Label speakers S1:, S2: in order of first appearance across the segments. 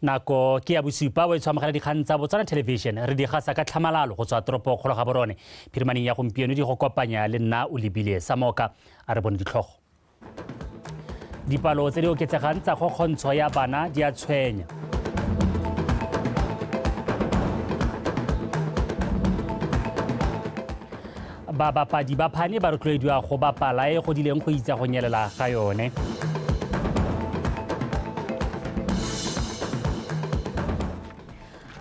S1: Nako ke ya bosupa o e tshwamogela dikgang tsa Botswana Television re di gasa ka tlhamalalo go tswa toropo kgolo ga borone. Phirimaneng ya gompieno di go kopanya le nna o lebile Samoka a re bone ditlhogo. Dipalo tse di oketsegang tsa kgokgontsho ya bana di a tshwenya. Babapadi ba phane ba rotloediwa go bapala e godileng go itsa go nyelela ga yone.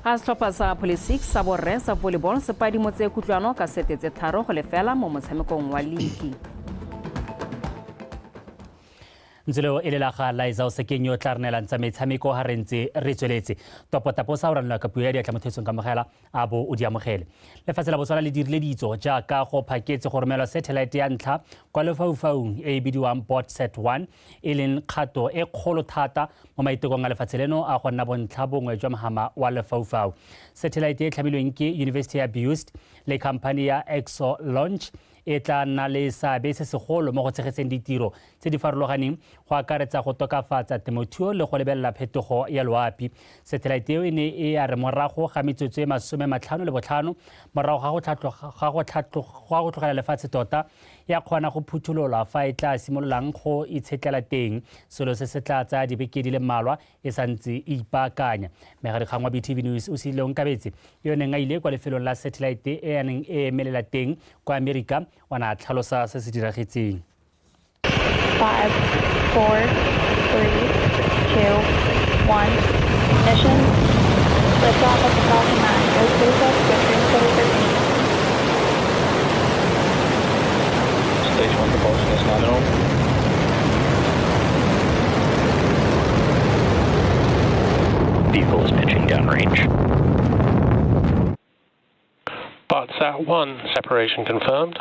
S2: Ga setlhopha sa Police sa borre sa volleyball se padimotse kutlwano ka sete tse 3-0 mo motshamekong wa liki.
S1: Ntse e le la ga Liza Osekeng yo tla re neelang tsa metshameko ga re ntse re tsweletse. Topotapo sa o ranelwa ka puo ya diatla mo thetsong kamogela a bo o di amogele. Lefatshe la Botswana le dirile ditso jaaka go phaketse go romelwa satellite ya ntlha kwa lefaufaung e e bidiwang BotSat 1 e leng kgato e kgolo thata mo maitekong a lefatshe leno a go nna bontlha bongwe jwa mohama wa lefaufau. Satellite e tlhamilweng ke University ya BIUST le khamphani ya Exo Launch e tla nna le seabe se segolo mo go tshegetseng ditiro tse di farologaneng go akaretsa go tokafatsa temothuo le go lebelela phetogo ya loapi. Satellite eo e ne e ya re morago ga metsotso e 55 morago ga go tlogela lefatshe tota ya kgona go phuthololwa fa e tla simololang go itshetlela teng, selo se se tla tsaya dibeke di le mmalwa e santse e ipaakanya. Mmegadikgang wa BTV News o Osile Onkabetse yo neng a ile kwa lefelong la satellite e a neng e emelela teng kwa Amerika o ne a tlhalosa se se diragetseng.
S3: 5, 4, 3, 2, 1, ignition, liftoff of the Falcon 9, go SpaceX, go Transporter 13.
S4: Stage 1 propulsion is nominal. Vehicle is pitching downrange.
S5: BOTSAT 1 separation confirmed.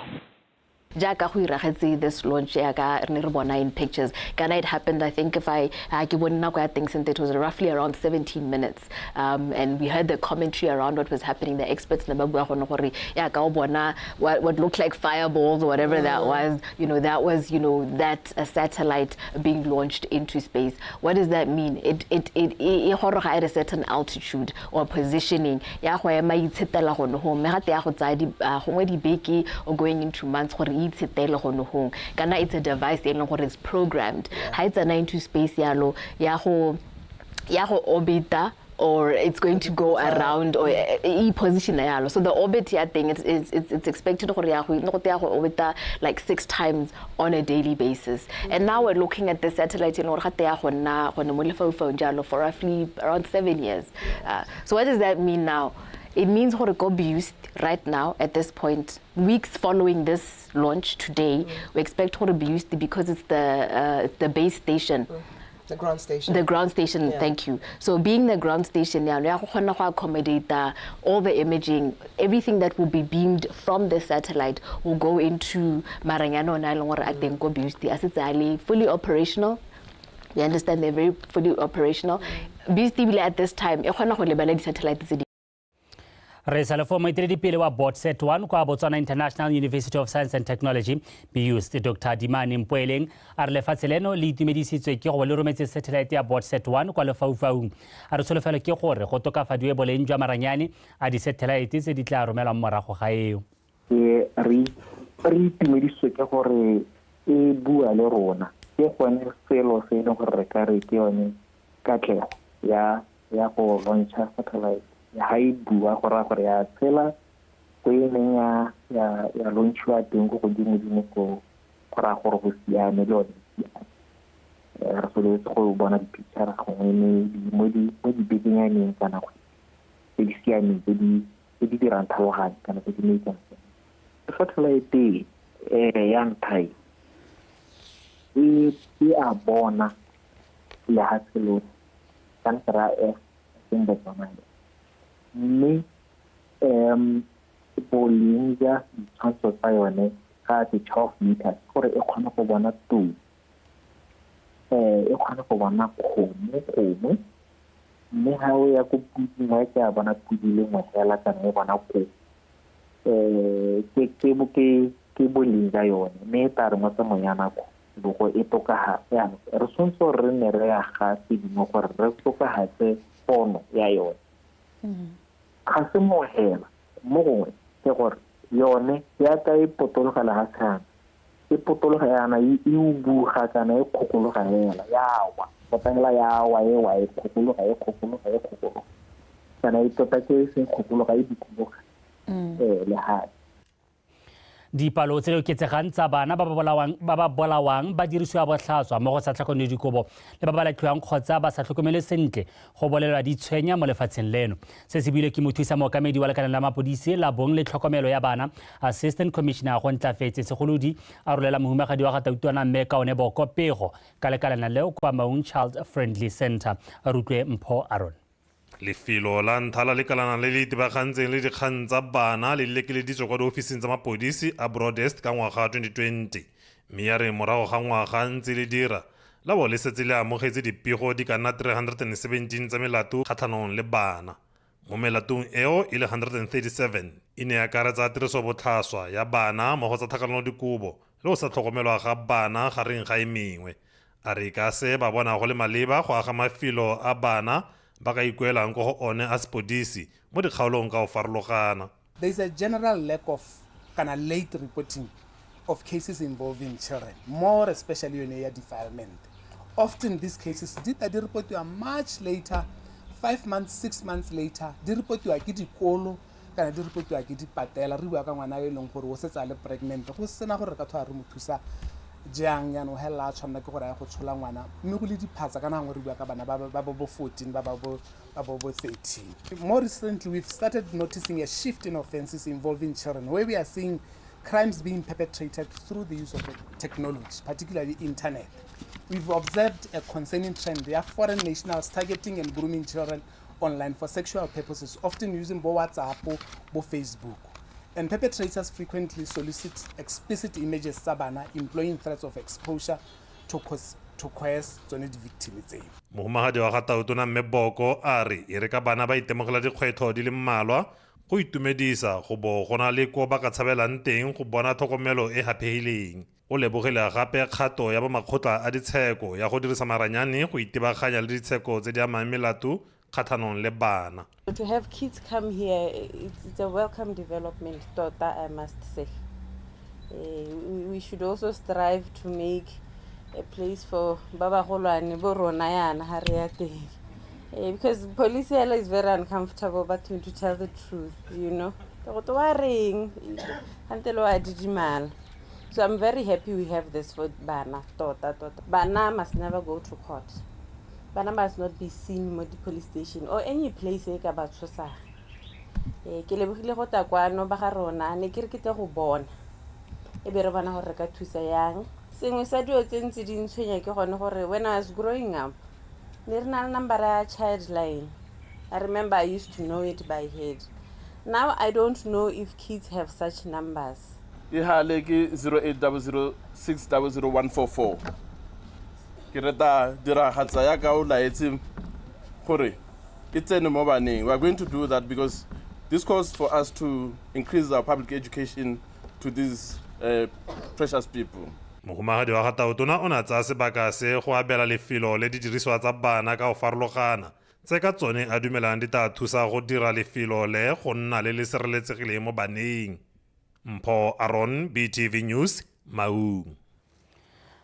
S6: Jaaka go iragetse this launch yaka re ne re bona in pictures kana it happened, I think if I ke bone nako ya teng sentle, it was roughly around 17 minutes, and we heard the commentary around what was happening. The experts ne ba bua gone gore yaka o bona what looked like fireballs or whatever that was, that was that a satellite being launched into space. What does that mean? It e goroga at a certain altitude or positioning ya go ema itshetela gone hong, mme gate ya go tsaya gongwe dibeke or going into months gore e itshetele gone hong. Kana it's a device e leng gore it's programmed ha e tsena into space yalo ya go orbita or it's going to go around or e position yalo. So the orbit ya teng, it's expected gore ya go go ya go orbita like six times on a daily basis. And now we're looking at the satellite in gore gate ya go nna gone mo lefaufaung jalo for roughly around 7 years. So what does that mean now? It means gore go BIUST right now at this point, weeks following this launch today, we expect gore BIUST, because it's the base station.
S7: The ground station.
S6: The ground station. Thank you. So being the ground station, yeah, ya go kgona go accommodate all the imaging, everything that will be beamed from the satellite will go into maranyane ona e leng gore a teng ko BIUST a setse a le fully operational. We understand they're very fully operational. BIUST ebile at this time e kgona go lebela di-satellite tse di
S1: Re sa le fo moeteledipele wa BOTSAT 1 kwa Botswana International University of Science and Technology, BIUST, Dr Dimane Mpoeleng a re lefatshe leno le itumedisitswe ke go bo le rometse satellite ya BOTSAT 1 kwa lefaufaung. A re tsholofelo ke gore go tokafadiwe boleng jwa maranyane a di-satellite tse di tla romelwang morago ga eo.
S8: Ke re itumedisitswe ke gore e bua le rona. Ke gone selo se e leng gore re ka re ke yone katlego ya go launcha satellite. Ha e bua, go raya gore ya tshela ko e neng ya launchiwa teng ko godimo-dimo ko, go raya gore go siame le yone e siame. Re solofetse go bona di-picture gongwe mo dibekenyaneng kana tse di siameng, tse di dirang tlhaloganyo kana tse di makang sense. Satellite ya ntlha e a bona lehatshe lotlhe, kana ke raya Earth, seng Botswana, mme boleng jwa ditshwantsho tsa yone ga ke 12 meters, gore e kgone go bona tou, e kgone go bona kgomo gongwe, mme ga o ya ko puding wa ke a bona pudi le nngwe fela kana e bona koko. Ke boleng jwa yone, mme e tla re mo tsamayong ya nako bogo e tokagatse. Jaanong re tshwanetse gore re nne re aga tse dingwe gore re tokagatse. Pono ya yone ga se mo hela mo gongwe, ke gore yone ya ka e potologela ga tshana e potologa yana, e ubuga kana e kgokologa hela ya wa tota hela, ya wa e wa e kgokologa, e kgokologa, e kgokologa kana e tota ke e seng kgokologa, e dikologa lehatshe.
S1: Dipalo tse di oketsegang tsa bana ba ba bolawang ba dirisiwa botlhaswa mo go sa tlhakanelo dikobo le ba ba latlhiwang kgotsa ba sa tlhokomele sentle go bolelwa di tshwenya mo lefatsheng leno. Se se buile ke mothusa mookamedi wa lekaleng la mapodisi la bong le tlhokomelo ya bana, Assistant Commissioner go Ntlafetse Segolodi, a rolela mohumagadi wa ga Tautwana Mme Kaone Boko pego ka lekalana leo kwa Maun Child Friendly Center. A rutlwe Mpho Aron.
S7: Lefelo la ntlha la lekalana le le itebagantseng le dikgang tsa bana le lekeleditswe kwa diofising tsa mapodisi a Broadest ka ngwaga 2020, mme ya re morago ga ngwaga ntse le dira la bo le setse le amogetse dipego di ka nna 317 tsa melato kgatlhanong le bana. Mo melatong eo e le 137 e ne akaretsa tirisobotlhaswa ya bana mo go tsa tlhakanelodikobo le go sa tlhokomelwa ga bana gareng ga e mengwe. A re ka se ba bona go le maleba go aga mafelo a bana ba ka ikuelang ko go one a sepodisi mo dikgaolong ka go farologana.
S9: There is a general lack of kana late reporting of cases involving children, more especially yone ya defilement. Often these cases di tla di reportiwa much later, 5 months, 6 months later, di reportiwa ke dikolo kana di reportiwa ke dipatela. Re bua ka ngwana yo e leng gore o setse a le pregnant, go sena gore re ka thoa re mo thusa jang. Jaanong helela a tshwanela ke gore a ye go tshola ngwana, mme go le diphatsa ka nangwe. Re bua ka bana ba bo 14, ba bo 13. More recently, we've started noticing a shift in offences involving children, where we are seeing crimes being perpetrated through the use of technology, particularly internet. We've observed a concerning trend. There are foreign nationals targeting and grooming children online for sexual purposes, often using bo WhatsApp, bo Facebook. And perpetrators frequently solicit explicit images tsa bana, employing threats of exposure to coerce tsone di-victim tseo.
S7: Mohumagadi wa ga Tautona Mme Boko a re e re ka bana ba itemogela dikgwetlho di le mmalwa, go itumedisa go bo go na le ko ba ka tshabelang teng go bona tlhokomelo e haphegileng. O lebogile gape kgato ya bomakgotla a ditsheko ya go dirisa maranyane go itebaganya le ditsheko tse di amang melato kgatlhanong le bana.
S10: To have kids come here, it's a welcome development, tota, I must say. We should also strive to make a place for ba bagolwane bo rona yana ha re ya teng. Because police hela is very uncomfortable, but to tell the truth. Go to wa reng, gante le wa didimala. So I'm very happy we have this for bana, tota, tota. Bana must never go to court. Bana must not be seen mo di-police station or any place e ka ba tshosang. Ke lebogile go tla kwano ba ga rona, ne ke re ke tle go bona e be re bona gore re ka thusa yang. Sengwe sa dilo tse ntse di ntshwenya ke gone gore when I was growing up, ne re na le number ya child line. I remember I used to know it by head. Now I don't know if kids have such numbers.
S11: Ihale ke 0800 600144. Ke reta diragatsa yaka o laetse gore e tsene mo baneng. We are going to do that because this calls for us to increase our public education to these precious people.
S7: Mohumagadi wa ga Tautona o ne a tsaya sebaka se go abela lefelo le didiriswa tsa bana ka go farologana tse ka tsone a dumelang di tla thusa go dira lefelo le go nna le le sireletsegileng mo baneng. Mpho Aron, BTV News, Maung.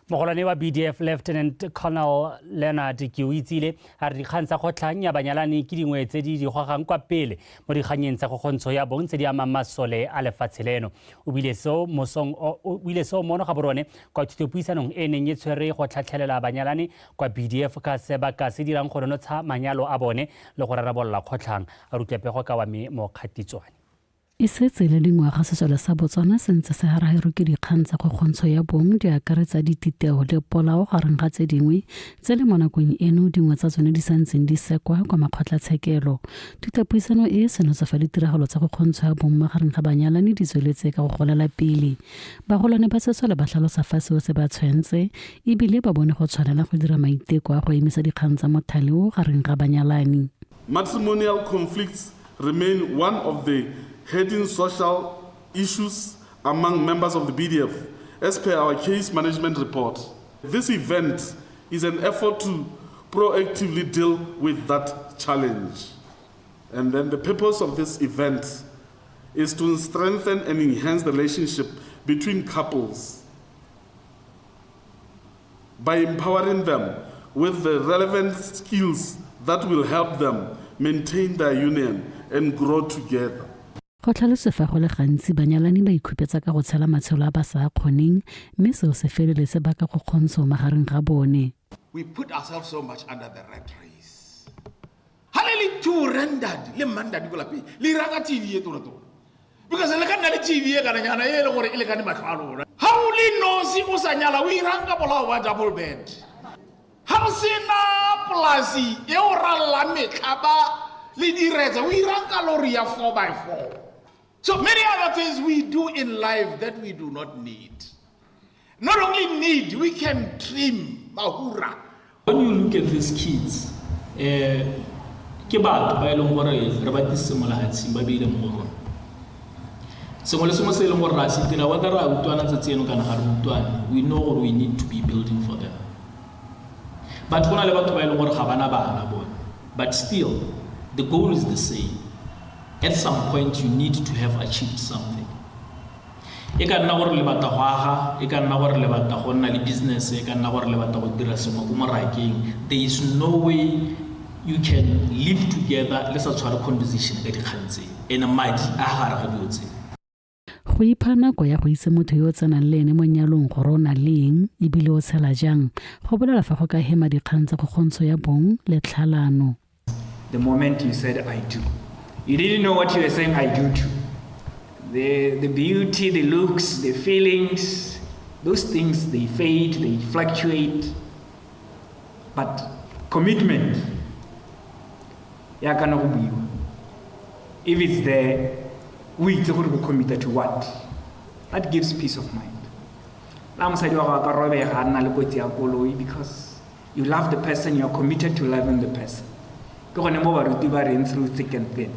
S1: Mogolwane wa BDF, Lieutenant Colonel Leonard Keoitsile, a re dikgang tsa kgotlhang ya banyalani ke dingwe tse di di gogang kwa pele mo dikgannyeng tsa kgokgontsho ya bong tse di amang masole a lefatshe leno. O buile seo mono Gaborone kwa thutopuisanong e neng e tshwere go tlhatlhelela banyalani kwa BDF ka sebaka se dirang go nonotsha manyalo a bone le go rarabolola kgotlhang. A rutlwe ka wa me mo kgatitswane.
S12: E setse le dingwaga sesole sa Botswana se ntse se haraherwe ke dikgang tsa kgokgontsho ya bong, di akaretsa dititeo le polao gareng ga tse dingwe, tse le mo nakong eno dingwe tsa tsone di santseng di sekwa kwa makgotlatshekelo. Thutapuisano e senotse fa ditiragalo tsa kgokgontsho ya bong magareng ga banyalani di tsweletse ka go golela pele. Bagolwane ba sesole ba tlhalosa fa seo se ba tshwentse ebile ba bone go tshwanela go dira maiteko a go emisa dikgang tsa mothale o gareng ga banyalani.
S11: Matrimonial conflicts remain one of the heading social issues among members of the BDF, as per our case management report. This event is an effort to proactively deal with that challenge. And then the purpose of this event is to strengthen and enhance the relationship between couples by empowering them with the relevant skills that will help them maintain their union and grow together.
S12: Go tlhalose fa go le gantsi banyalani ba ikhupetsa ka go tshela matshelo a ba sa a kgoneng mme seo se felele se baka kgokgontsho magareng ga bone.
S13: We put ourselves so much under the rat race. Ha le le two rendered le mmandadi ko lapeng le ira ka TV e tona-tona because le ka nna le TV e kananyana e le gore e lekane matlho a lona. Ha o le nosi o sa nyala o irang ka bolao wa double bed. Ha o sena polasi e o rallang metlhaba le diretse o irang ka lori ya 4 by 4. So many other things we do in life that we do not need. Not only need, we can trim mahura.
S14: When you look at these kids, ke batho ba e leng gore re ba tlisitse mo lefatsheng ba beile mo go rona. Sengwe le sengwe se e leng gore ra se dira, whether re a utlwana tsatsi eno kana ga re utlwane, we know gore we need to be building for them. But go na le batho ba e leng gore ga bana bana bone, but still the goal is the same. At some point you need to have achieved something. E ka nna gore le batla go aga, e ka nna gore le batla go nna le business, e ka nna gore le batla go dira sengwe ko morakeng. There is no way you can live together le sa tshware conversation ka dikgang tse, and madi a gare ga dilo tse.
S12: Go ipha nako ya go itse motho yo o tsenang le ene mo nyalong gore o na le eng ebile o tshela jang, go bolela fa go ka hema dikgang tsa kgokgontsho ya bong le tlhalano.
S15: The moment you said I do, you didn't know what you were saying I do to. The beauty, the looks, the feelings, those things, they fade, they fluctuate. But commitment, ya kana go buiwa. If it's there, o itse gore go commit to what? That gives peace of mind. La mosadi wa gago a ka robega a nna le kotsi ya koloi because you love the person, you are committed to loving the person. Ke gone mo baruti ba reng through thick and thin.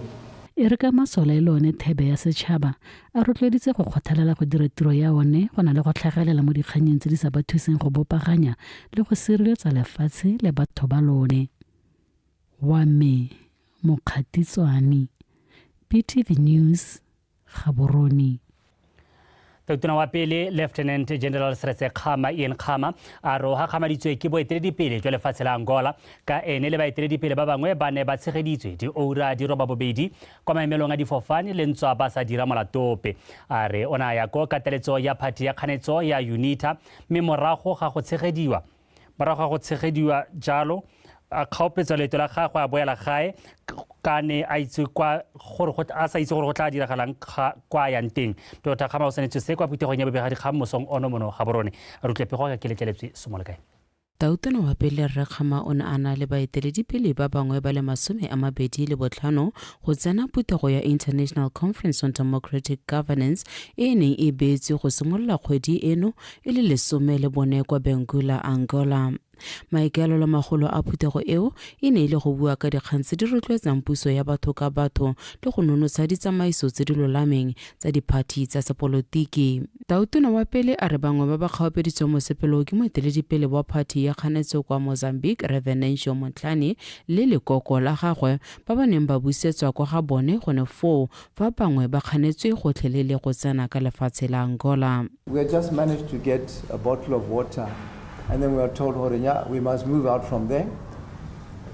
S12: E re ka masole e le one thebe ya setšhaba, a rotloeditse go kgothalela go dira tiro ya one go na le go tlhagelela mo dikgannyeng tse di sa ba thuseng go bopaganya le go sireletsa lefatshe le batho ba lone. Wa me Mokgatitswane, BTV News, Gaborone.
S1: Tautona wa pele Lieutenant General Seretse Khama Ian Khama a re o gakgamaditswe ke boeteledipele jwa lefatshe la Angola ka ene le baeteledipele ba bangwe ba ne ba tshegeditswe dioura di 72 kwa maemelong a difofane le ntswa ba sa dira molatope. A re o ne a ya ko kateletso ya phathi ya kganetso ya UNITA mme morago ga go tshegediwa jalo a kgaopetsa leeto la gagwe a boela gae ka ne a itse kwa gore a sa itse gore go tla diragalang kwa yang teng. Tota Khama o tshwanetse se kwa phuthegong ya bobegadikgang mosong ono mono Gaborone. Re utlwe pego ka keletleletswe Somolekae.
S10: Tautona wa pele Rre Khama o ne a na le baeteledipele ba bangwe ba le 25 go tsena phuthego ya International Conference on Democratic Governance e neng e beetswe go simolola kgwedi eno e le 14 kwa Benguela, Angola. Maikaelelo magolo a phuthego eo e ne e le go bua ka dikgang tse di rotloetsang puso ya batho ka batho le go nonotsha ditsamaiso tse di lolameng tsa diphathi tsa sepolotiki. Tautona wa pele a re bangwe ba ba kgaopeditsweng mosepelo ke moeteledipele wa phathi ya kganetso kwa Mozambique, Rre Venancio Mondlane, le lekoko la gagwe ba ba neng ba busetswa kwa ga bone gone foo, fa bangwe ba kganetswe gotlhelele go tsena ka lefatshe la Angola.
S16: We had just managed to get a bottle of water, and then we were told, we must move out from there.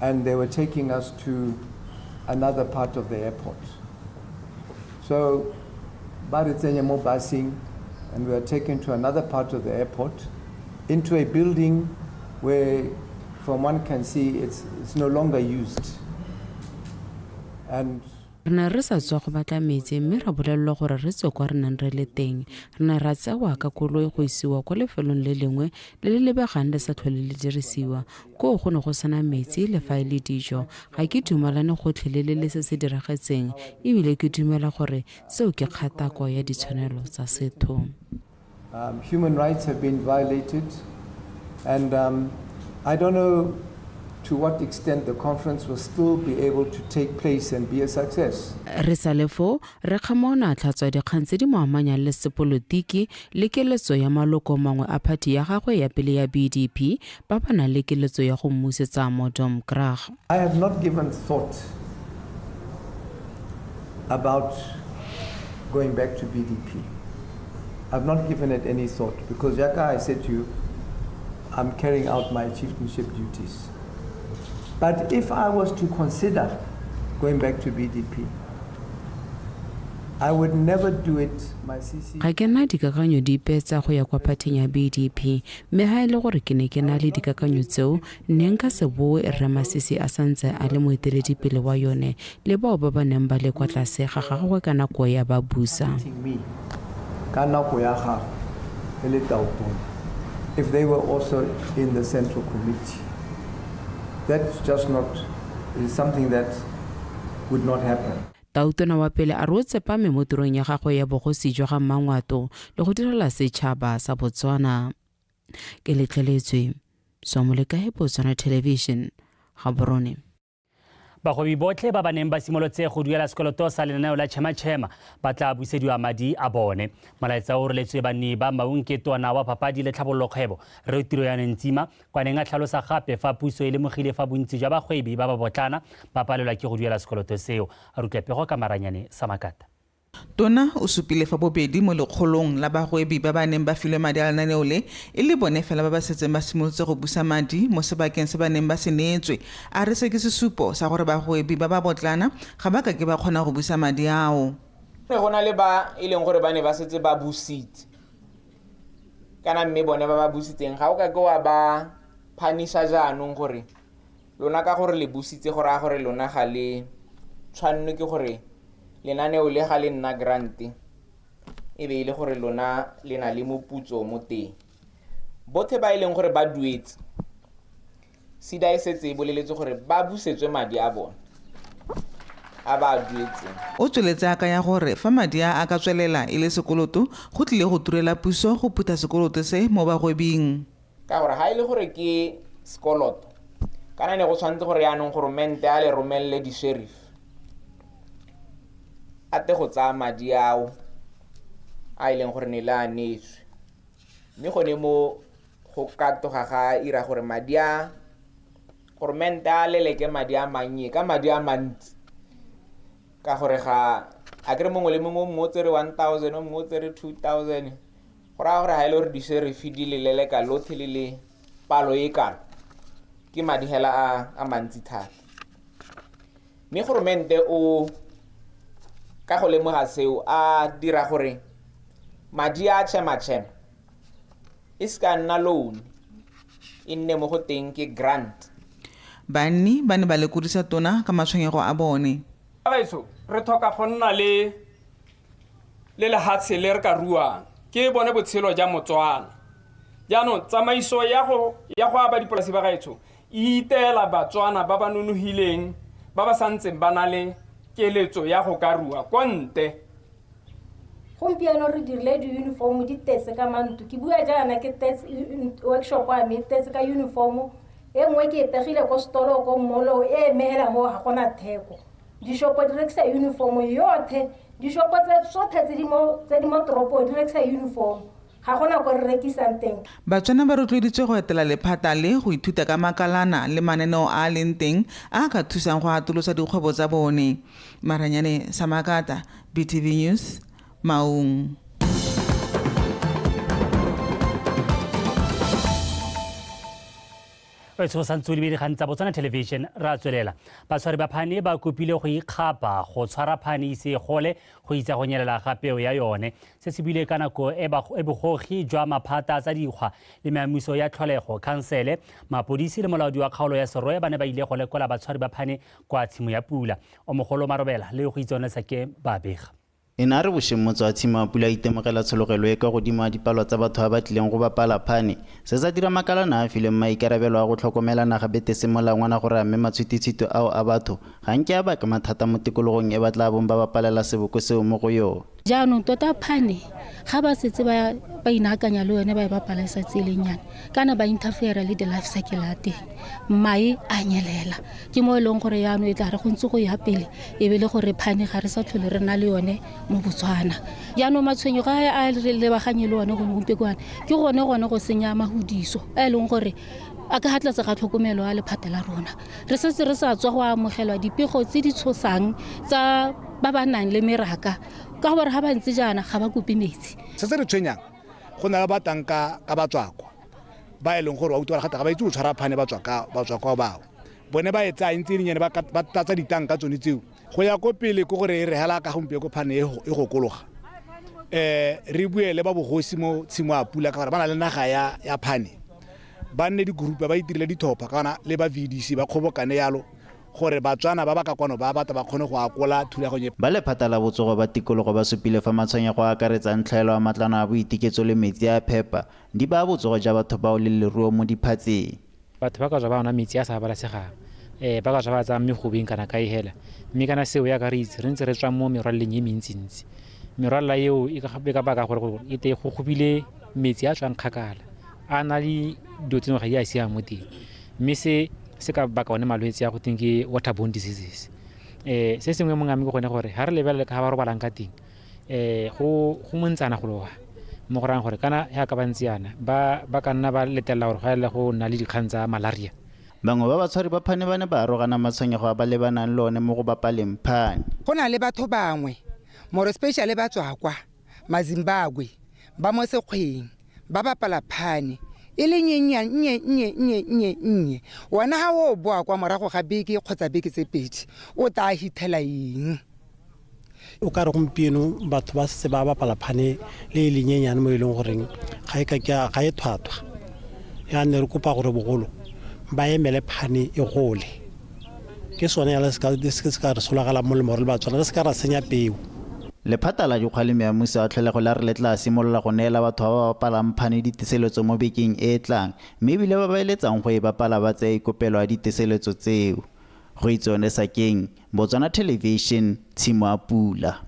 S16: And they were taking us to another part of the airport. So, ba re tsenya mo busing, and we were taken to another part of the airport, into a building where, from one can see, it's no longer used. And
S10: Re ne re sa tswa go batla metsi mme ra bolelelwa gore re tswe kwa re neng re le teng. Re ne ra tsewa ka koloi go isiwa kwa lefelong le lengwe le le lebegang le sa tlhole le dirisiwa. Koo go ne go sena metsi le fa e le dijo. Ga ke dumalane gotlhelele le se se diragetseng, ebile ke dumela gore seo ke kgatako ya ditshwanelo tsa setho.
S16: Human rights have been violated, and I don't know to what extent the conference will still be able to take place and be a success.
S17: Re sa le foo, Rre Khama o ne a tlhatswa dikgang tse di mo amanyang le sepolotiki le keletso ya maloko mangwe a phathi ya gagwe ya pele ya BDP ba ba nang le keletso ya go mmusetsa mo Domkrag.
S16: I have not given thought about going back to BDP. I've not given it any thought because, yaka I said to you, I'm carrying out my chieftainship duties. But if I was to consider going back to BDP, I would never do it, my CC.
S17: Ga ke na dikakanyo dipe tsa go ya kwa phathing ya BDP, mme ha e le gore ke ne ke na le dikakanyo tseo, ne nka se boe Rre Masisi a santse a le moeteledipele wa yone le bao ba ba neng ba le kwa tlase ga gagwe ka nako ya ba busa.
S16: Ka nako ya gagwe e le tautona, if they were also in the central committee. That's just not, is something that would not happen.
S17: Tautona wa pele a re o tsepame mo tirong ya gagwe ya bogosi jwa ga Mmangwato le go direla setšhaba sa Botswana. Ke letleletswe Swamolekae, Botswana Television, Gaborone.
S1: Bagwebi botlhe ba ba neng ba simolotse go duela sekoloto sa lenaneo la Chema Chema ba tla busediwa madi a bone. Molaetsa o roletswe banni ba Maung ke tona wa papadi le tlhabololo kgwebo Rre Tiroyane Ntsima, kwa neng a tlhalosa gape fa puso e lemogile fa bontsi jwa bagwebi ba ba botlana ba palelwa ke go duela sekoloto seo. A re utlwe pego ka Maranyane Samakata.
S18: Tona o supile fa bobedi mo lekgolong la bagwebi ba ba neng ba filwe madi a lenaneo le e le bone fela ba ba setseng ba simolotse go busa madi mo sebakeng se ba neng ba se neetswe. A re se ke sesupo sa gore bagwebi ba ba botlana ga ba ka ke ba kgona go busa madi ao.
S19: Ne go na le ba e leng gore ba ne ba setse ba busitse, kana mme bone ba ba busitseng ga o ka ke wa ba phanisa jaanong gore lona ka gore le busitse go raya gore lona ga le tshwannwe ke gore lenaneo le ga le nna grant e be e le gore lona le na le moputso mo teng. Bothe ba e leng gore ba duetse, SEDA e setse e boleletse gore ba busetswe madi a bone a ba a duetseng.
S18: O tsweletse a kaya gore fa madi a a ka tswelela e le sekoloto, go tlile go turela puso go phutha sekoloto se mo bagwebing.
S19: Ka gore ha e le gore ke sekoloto, kana ne go tshwanetse gore yaanong goromente a le romelele di-sheriff a te go tsaya madi ao a e leng gore ne le a neetswe. Mme gone mo go katoga ga ira gore madi a goromente a leleke madi a mannye ka madi a mantsi, ka gore ga a kere mongwe le mongwe o mongwe o tsere 1000, o mongwe o tsere 2000, go raya gore ga e le gore di-sheriff di le leleka lotlhe le le palo e kalo, ke madi hela a mantsi thata. Mme goromente o ka go lemoga seo a dira gore madi a Chema-Chema e se ka nna loan, e nne mo go teng ke grant.
S18: Banni ba ne ba lekodisa tona ka matshwenyego a bone.
S20: Bagaetsho, re tlhoka go nna le lehatshe le re ka ruang, ke bone botshelo ja Motswana. Jaanong tsamaiso ya go aba dipolasi bagaetsho e iteela Batswana ba ba nonogileng ba ba santseng ba na le keletso ya go ka rua kwa ntle.
S21: Gompieno re dirile di-uniform di tetse ka mantlo. Ke bua jaana ke tetse workshop wa me e tetse ka uniform, e nngwe ke e pegile ko setolo ko mmolong e emegela mo ga gona theko. Dishopo di rekisa uniform yotlhe, dishopo tse tsotlhe tse di mo toropong di rekisa uniform, ga gona ko re rekisang teng.
S18: Batswana ba rotloeditswe go etela lephata le go ithuta ka makalana le mananeo a a leng teng a a ka thusang go atolosa dikgwebo tsa bone. Maranyane Samakata, BTV News, Maung.
S1: Re tshosa ntse o lebile dikgang tsa Botswana Television, ra tswelela. Batshwari ba phane ba kopile go ikgapa go tshwara phane ise e gole go itsa go nyelela ga peo ya yone. Se se buile ka nako e bogogi jwa maphata a tsa dikgwa le meamuso ya tlholego, khansele, mapodisi le molaodi wa kgaolo ya Serowe ba ne ba ile go lekola batshwari ba phane kwa tshimo ya pula. O mogolo Marobela le go itse one sa ke ba bega.
S22: E ne a re bošeng motse wa tshimo ya pula a itemogela tshologelo e kwa godimo ya dipalo tsa batho ba ba tlileng go bapala phane. Se sa dira makalana a filweng maikarabelo a go tlhokomela naga bete se molangwana gore a mme matshwititshwiti ao a batho ga nke a baka mathata mo tikologong e ba tla bong ba bapalela seboko seo mo go yone.
S2: Jaanong tota phane ga ba setse ba inaakanya le yone ba e bapala e sa tseelenyana kana ba interfere le the life cycle ya teng, mae a nyelela. Ke mo e leng gore yaanong e tla re go ntse go ya pele e be le gore phane ga re sa tlhole re na le yone mo Botswana. Jaanong matshwenyego a re lebaganye le one gompieno ke gone go senya mahudiso a e leng gore a ka ga tlase ga tlhokomelo ya lephata la rona. Re setse re sa tswa go amogelwa dipego tse di tshosang tsa ba ba nang le meraka ka gore ga ba ntse jaana ga ba kope metsi.
S3: Se se re tshwenyang go na le ba tang ka batswakwa ba e leng gore ba utlwa gata ga ba itse go tshwara phane ba tswa kwa bao bone ba e tsaya ntse e lenyane ba tlatsa ditanka tsone tseo go ya ko pele ke gore e re hela ka gompieno ko phane e go kologa. Re bue le ba bogosi mo tshimo a pula ka gore ba na le naga ya phane, ba nne di-group ba itirile dithopha kana le ba VDC ba kgobokane yalo gore Batswana ba ba ka kwano ba batla ba kgone go akola thulaganyo.
S22: Ba lephata la botsogo ba tikologo ba supile fa matshwenyego a akaretsang tlhaelo ya matlwana a boitiketso le metsi a phepa di baya botsogo ja batho bao le leruo mo diphatseng.
S23: Batho ba ka tswa ba nwa metsi a sa babalesegang, ba ka tswa ba tsaya megobeng kana kae hela, mme kana seo ya ka re itse re ntse re tswa mo merwaleleng e mentsintsi. Merwalela eo e ka baka gore e te go gobile metsi a tswang kgakala a na le dilo tse dingwe ga di a siama mo teng, mme se ka baka one malwetse a go teng ke waterborne diseases. Se sengwe mo ngame ke gone gore ga re lebelela ka ga ba robalang ka teng, go montsana go loga mo go rayang gore kana ya ka ba ntse yana ba ka nna ba letelela gore go ele go nna le dikgang tsa malaria.
S22: Bangwe ba batshwari ba phane ba ne ba arogana matshwenyego a ba lebanang le one mo go bapaleng phane.
S24: Go na le batho bangwe more especially ba tswa kwa maZimbabwe ba mo sekgweng ba bapala phane e le nnye nnye nnye nnye nnye nnye. Wena ha o boa kwa morago ga beke kgotsa beke tse pedi o tla hithela eng?
S25: O ka re gompieno batho ba setse ba bapala phane le e lenyenyane mo e leng goreng ga e ga e thwathwa. Ya ne re kopa gore bogolo ba emele phane e gole. Ke sone ya le se ka re solagala molemo re le Batswana, re se ka ra senya peo.
S22: Lephata la dikgwa le meamuso a tlholego la re le tla simolola go neela batho ba ba bapalang phane diteseletso mo bekeng e e tlang, mme ebile ba ba eletsang go e bapala ba tsaya ikopelo ya diteseletso tseo. Go itsone Sakeng, Botswana Television, Tshimo a Pula.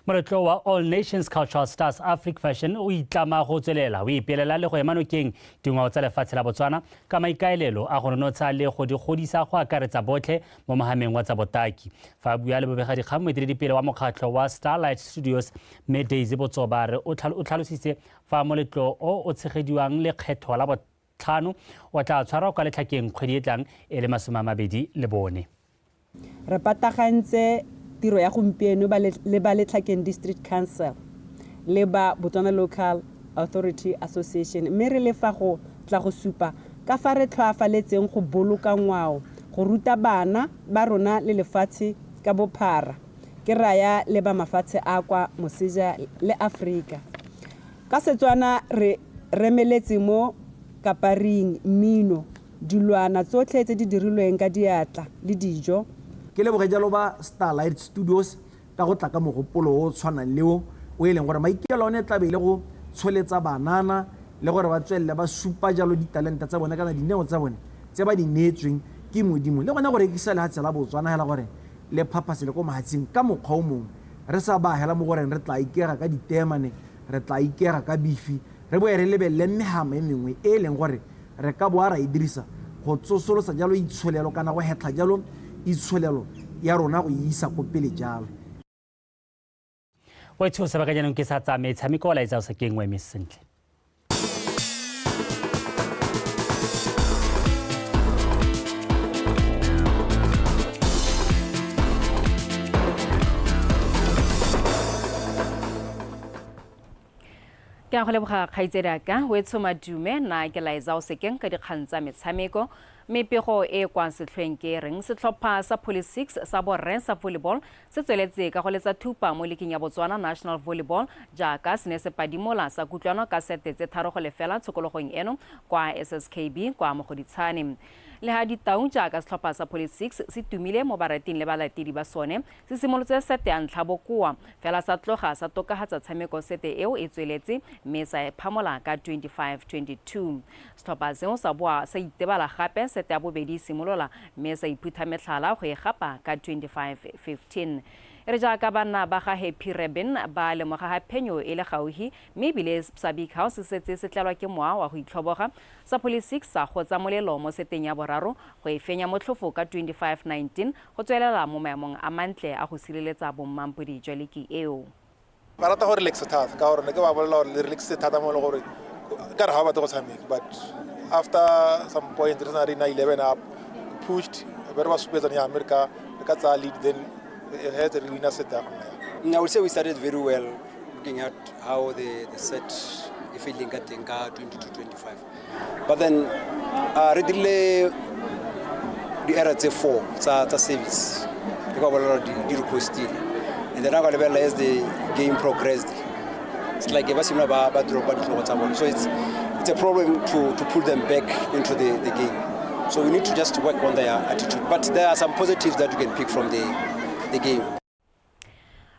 S1: Moletlo wa All Nations Cultural Stars Africa Fashion o itlama go tswelela o ipelela le go ema nokeng dingwao tsa lefatshe la Botswana ka maikaelelo a go nonotsha le go di godisa go akaretsa botlhe mo mohameng wa tsa botaki. Fa a bua le bobegadikgang moeteledipele wa mokgatlho wa Starlight Studios mme Daisy Botsoba re o tlhalositse fa moletlo o o tshegediwang lekgetho la botlhano o tla tshwarwa kwa Letlhakeng kgwedi e tlang e le 24.
S26: Re patagantse tiro ya gompieno le ba Letlhakeng District Council le ba Botswana Local Authority Association, mme re le fa go tla go supa ka fa re tlhoafaletseng go boloka ngwao, go ruta bana ba rona le lefatshe ka bophara, ke raya le ba mafatshe a kwa moseja le Afrika. Ka Setswana re remeletse mo kaparing, mmino, dilwana tsotlhe tse di dirilweng ka diatla le dijo.
S27: Ke leboge jalo ba Starlight Studios ka go tla ka mogopolo o tshwanang le o e leng gore maikaelelo one tla be le go tsholetsa banana le gore ba tswelele ba supa jalo ditalenta tsa bone kana dineo tsa bone tse ba di neetsweng ke Modimo, le gone go rekisa lehatshe la Botswana hela gore le phaphase le ko mahatsheng ka mokgwa o mongwe, re sa ba hela mo goreng re tla ikega ka ditemane, re tla ikega ka bifi, re boe re lebelele mehama e mengwe e leng gore re ka boa ra e dirisa go tsosolosa jalo itsholelo kana go hetlha jalo itsholelo ya rona go isa ko pele jalo.
S1: O tshosa ba ka jaanong ke sa tsa metshameko o laetsa o sa kengwe mme sentle.
S28: Ke a go leboga kgaitsedi aka o etshoma dume na ke laetsa o sekeng ka dikgang tsa metshameko. Mme pego e kwa setlhoeng ke reng setlhopha sa Poly 6 sa borre sa volleyball se tsweletse ka go letsa thupa mo leking ya Botswana National Volleyball jaaka se ne se padimola sa kutlwano ka sete tse 3-0 tshokologong eno kwa SSKB kwa Mogoditshane. Le ha Ditau jaaka setlhopha sa Poly 6 se tumile mo barating le balatedi ba sone, se simolotse sete ya ntlha bokoa fela sa tloga sa tokafatsa tshameko sete eo e tsweletse mme sa e phamola ka 25-22. Setlhopha seo sa boa sa itebala gape sete ya bobedi simolola mme sa iphutha metlhala go e gapa ka 25-15. E re jaaka banna ba ga Happy Rebin ba lemoga ga phenyo e le gaufi, mme ebile sa Big House se setse se tlelwa ke mowa wa go itlhoboga, sa Police 6 sa gotsa molelo mo seteng ya boraro go e fenya motlhofo ka 25-19 go tswelela mo maemong a mantle a go sireletsa bommampodi jwa liki eo.
S4: Ba rata go relaxa thata ka gore ne ke ba bolelela gore le relaxitse thata mo e le gore ka re ga ba batle go tshameka, but after some point re sena re na 11 up, pushed be re ba supetsa ya mme re ka tsaya lead, then heads re wina set ya gona.
S5: I would say we started very well, looking at how the set e feeling ka teng ka 22-25, but then re dirile di-error tse 4 tsa service e ka bolela di re costile, and then I lebelela as the game progressed, it's like ba simolola ba dropa ditlhogo tsa bone, so it's a problem to pull them back into the game. So we need to just work on their attitude, but there are some positives that you can pick from the game.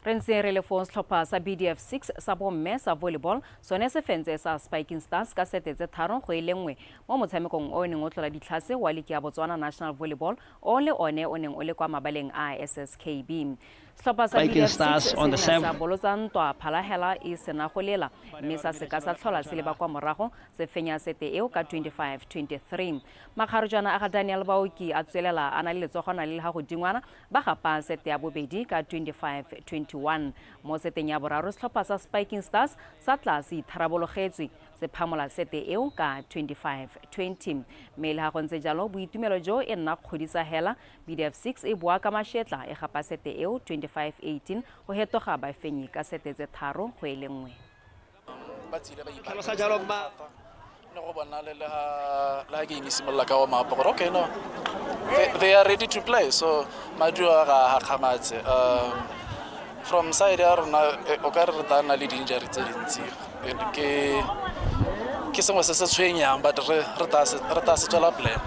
S28: Re ntse re le fo setlhopha sa BDF 6 sa bomme sa volleyball sone se fentse sa Spiking Stars ka sete tse 3 go e le 1 mo motshamekong o neng o tlola ditlhase wa liki ya Botswana National Volleyball o le one o neng o le kwa mabaleng a SSKB. Setlhopha sa BDF 6 se ne sa bolotsa ntwa phalahela e sena go lela mme sa seka sa tlhola se leba kwa morago se fenya sete eo ka 25-23. Makgarojana a ga Daniel Baoki a tswelela a na le letsogwana le le ga godingwana ba gapa sete ya bobedi ka 25-21. Mo seteng ya boraro setlhopha sa Spiking Stars sa tla se itharabologetswe se phamola sete eo ka 25-20. Mme le ga go ntse jalo boitumelo jo e nna kgodisa hela BDF 6 e boa ka mashetla e gapa sete eo 25-18 go hetoga bafenyi ka sete tse 3 go e le 1.
S6: Ne go bona le ha game e simolola ka warm up gore okay, no, they are ready to play, so maduo ga hakgamatse. From side ya rona o ka re tla nna le di-injury tse dintsi, ke sengwe se se tshwenyang, but re tla se tswela plan.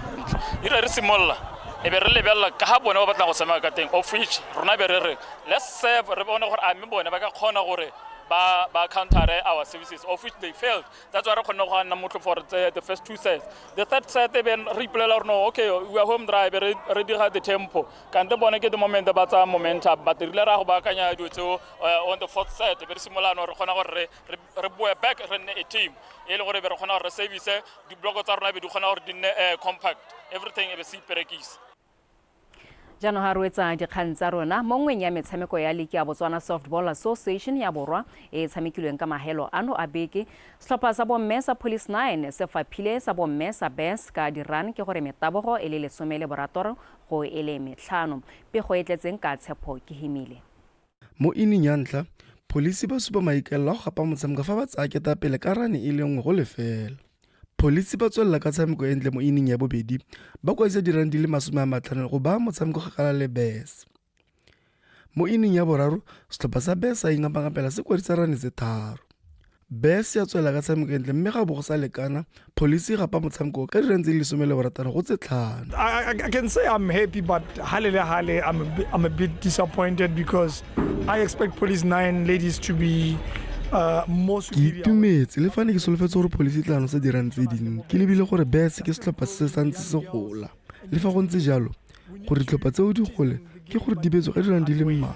S7: Ire re simolola e be re lebelela ka ga bone ba batlang go tshameka ka teng, of which rona be re re let's serve, re bone gore a mme bone ba ka kgona gore ba counter our services, of which they failed. That's why re kgonne go nna motlhofo for the first two sets. The third set e be re ipolela gore no, okay, we are home dry, be re dira the tempo. Kante bone ke the moment ba tsaya momentum, but re ile ra go baakanya dilo tseo on the fourth set, be re simolola no re kgona gore re boe back re nne a team e le gore be re kgona gore re service di-block tsa rona be di kgona gore di nne compact, everything e be se iperekise.
S28: Jaanong ga roetsa dikgang tsa rona mo nngweng ya metshameko ya liki ya Botswana Softball Association ya Borwa e e tshamekilweng ka mahelo ano a beke, setlhopha sa bomme sa Police 9 se faphile sa bomme sa Bears ka di-run ke gore metabogo e le 16 go e le 5. Pego e tletseng ka Tshepo ke Himile.
S8: Mo inning ya ntlha, Police ba supa maikaelelo a go gapa motshameko fa ba tsaya ketapele ka rane e le 1-0. Police ba tswelela ka tshameko e ntle mo inning ya bobedi, ba kwadisa dirang di le 50 go baya motshameko kgakala le Bears. Mo inning ya boraro, setlhopha sa Bears sa ingapangapela se kwadisa rane tse 3. Bears ya tswelela ka tshameko e ntle mme ga bo go sa lekana, Police e gapa motshameko ka dirang tse di 16 go tse 5.
S9: I can say I'm happy, but hale le hale I'm a bit disappointed because I expect Police 9 ladies to be
S8: Ke itumetse le fa ne ke solofetse gore Police e tla nosa dirang tse dingwe, ke lebile gore Bears ke setlhopha se se santse se gola. Le fa go ntse jalo, gore ditlhopha tseo di gole ke gore di betswe ka dirang di le mmalwa.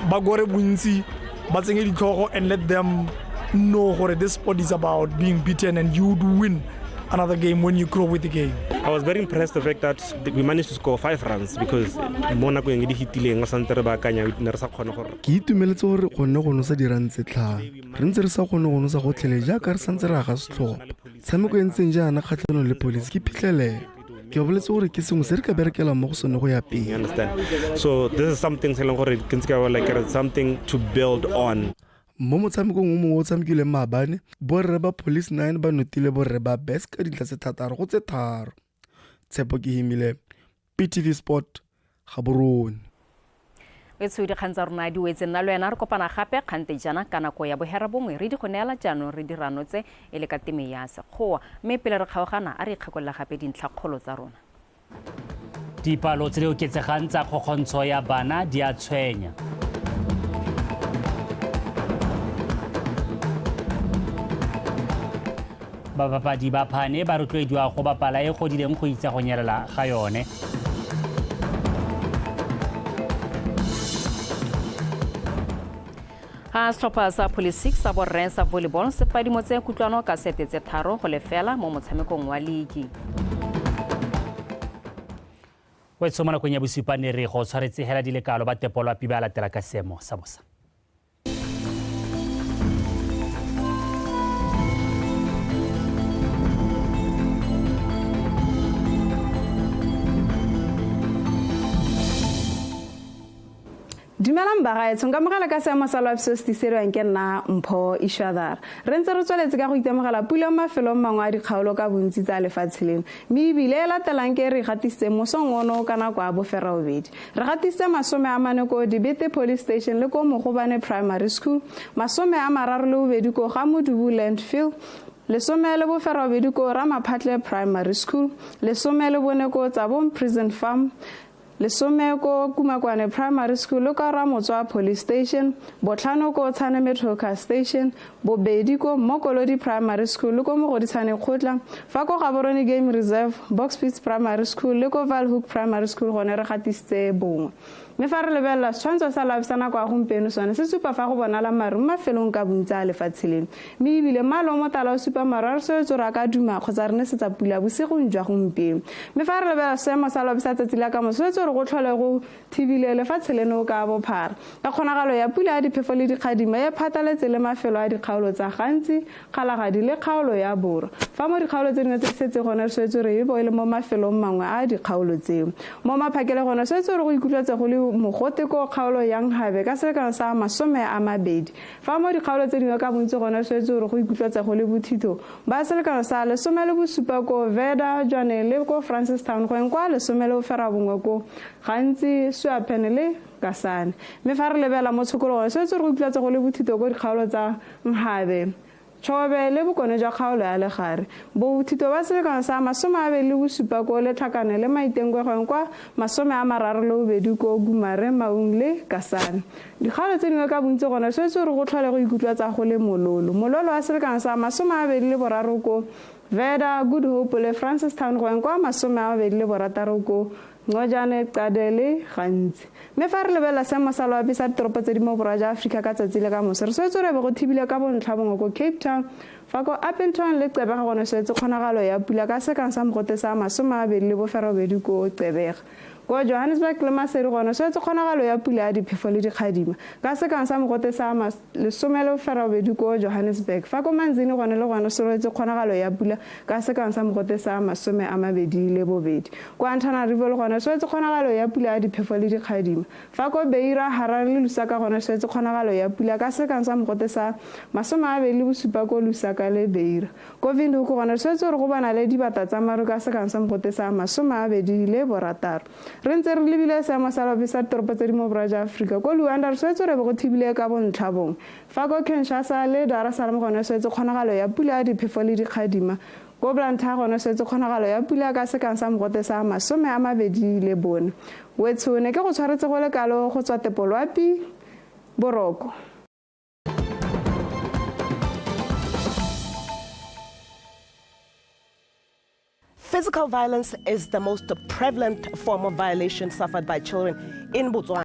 S9: Ba gore bontsi ba tsenye ditlhogo and let them know gore this sport is about being beaten and you would win another game when you grow with the game.
S11: I was very impressed the fact that we managed to score 5 runs because mo nakong e di hitileng sa ntse re baakanya ne re sa kgone gore.
S8: Ke itumeletse gore kgonne go nosa dirang tse 5. Re ntse re sa kgone go nosa gotlhele jaaka re santse re aga setlhopha. Tshameko e ntseng jaana kgatlhanong le Police ke phitlhelelo. Ke boletse gore ke sengwe se re ka berekelang mo go sone go ya pele.
S11: You understand? So this is something se leng gore ke ntse ka ba like something to build on.
S8: Mo motshamekong o mongwe o tshamekilweng maabane, borre ba Police 9 ba notile borre ba Bears ka dintlha tse 6 go tse 3. Tshepo ke Himile, PTV Sport, Gaborone.
S28: Wetsho dikgang tsa rona di wetse nna le wena re kopana gape kgante jaana ka nako ya 9:30 re di go neela jaanong re di ranotse e le ka teme ya Sekgowa, mme pele re kgaogana a re ikgakolola gape dintlhakgolo tsa rona.
S1: Dipalo tse di oketsegang tsa kgokgontsho ya bana di a tshwenya. Babapadi ba phane ba rotloediwa go bapala e godileng go itsa go nyelela ga yone.
S28: Ga setlhopha sa Police sa borre sa volleyball se padimotse Kutlwano ka sete tse 3-0 mo motshamekong wa ligi.
S1: Wetsho mo nakong ya bosupa ne re go tshwaretse hela dilekalo ba tepolo a piba latela ka seemo sa bosa.
S10: Dumelang bagaetsho, nka mogela ka seemo sa loapi se se tisediwang ke nna Mpho Ishwadara. Re ntse re tsweletse ka go itemogela pula mo mafelong mangwe a dikgaolo ka bontsi tsa lefatshe leno, mme ebile e latelang ke e re e gatisitseng mosong ono ka nako ya boferabobedi. Re gatisitse 40 ko Dibete Police Station le ko Mogobane Primary School, 32 ko Gamodubu Landfill, 18 ko Ramaphatle Primary School, 14 ko Tsabong Prison Farm, 10 ko Kumakwane Primary School le kwa Ramotswa Police Station, 5 ko Tshane Metro Station, 2 ko Mokolodi Primary School le ko Mogoditshane Kgotla, fa ko Gaborone Game Reserve, Boxpits Primary School le ko Valhoek Primary School gone re gatisitse 1. Mme fa re lebelela setshwantsho sa loapi sa nako ya gompieno sone se supa fa go bonala maru mo mafelong ka bontsi a lefatshe leno, mme ebile mmala o motala o supa maru a re soletse gore a ka duma kgotsa re nesetsa pula bosigong jwa gompieno. Mme fa re lebelela seemo sa loapi sa tsatsi la ka moso, soletse gore go tlhole go thibile lefatshe leno ka bophara ka kgonagalo ya pula ya diphefo le dikgadima e phataletse le mafelo a dikgaolo tsa Gantsi, Kgalagadi le kgaolo ya Borwa. Fa mo dikgaolo tse dingwe tse di setse gone re swetse re e bo e le mo mafelong mangwe a dikgaolo tseo. Mo maphakele gone swetse re go ikutlwetse go le mogote ko kgaolo ya Nhabe ka selekano sa 20. Fa mo dikgaolo tse dingwe ka bontsi gone swetse re go ikutlwetse go le bothitho ba selekano sa 17 ko Veda, Jwaneng le ko Francistown go eng kwa 19 ko Gantsi, Suapen le Kasane. Mme fa re lebela mo tshokologong swetse re go ikutlwetse go le bothitho ko dikgaolo tsa Nhabe, Chobe le bokone jwa kgaolo ya Legare. Bothito ba selekano sa 27 ko Letlhakane le Maitengwegweng kwa 32 ko Gumare, Maung le Kasane. Dikgaolo tse dingwe ka bontsi gone swetse re go tlhole go ikutlwa tsa go le mololo. Mololo wa selekano sa 23 ko Veda, Good Hope le Francistown go eng kwa 26 ko Ncojane, Qade le Gantsi. Mme fa re lebelela seemo sa loapi sa ditoropo tse di mo borwa jwa Aforika ka tsatsi le ka moso, re swetse re be go thibile ka bontlha bongwe ko Cape Town, fa ko Upington le Gqeberha gone swetse kgonagalo ya pula ka sekang sa mogote sa 28 ko Gqeberha. Ko Johannesburg le Maseru gone swetse kgonagalo ya pula ya diphefo le dikgadima ka sekang sa mogote sa 18 ko Johannesburg, fa ko Manzini gone le gone solowetse kgonagalo ya pula ka sekang sa mogote sa 22. Ko Antananarivo le gone swetse kgonagalo ya pula ya diphefo le dikgadima, fa ko Beira, Harare le Lusaka gone swetse kgonagalo ya pula ka sekang sa mogote sa 27 ko Lusaka le Beira. Ko Windhoek gone swetse re go bona le dibata tsa maru ka sekang sa mogote sa 26. Re ntse re lebile seemo sa loapi sa ditoropo tse di mo borwa jwa Aforika. Ko Luanda re swetse re be go thibile ka bontlha bongwe. Fa ko Kinshasa le Dar es Salaam gone swetse kgonagalo ya pula ya diphefo le dikgadima. Ko Blantyre gone swetse kgonagalo ya pula ka sekang sa mogote sa 24. Wetsho ne ke go tshwaretse go le kalo go tswa tepo loapi boroko.
S12: Physical violence is the most prevalent form of violation suffered by children in Botswana.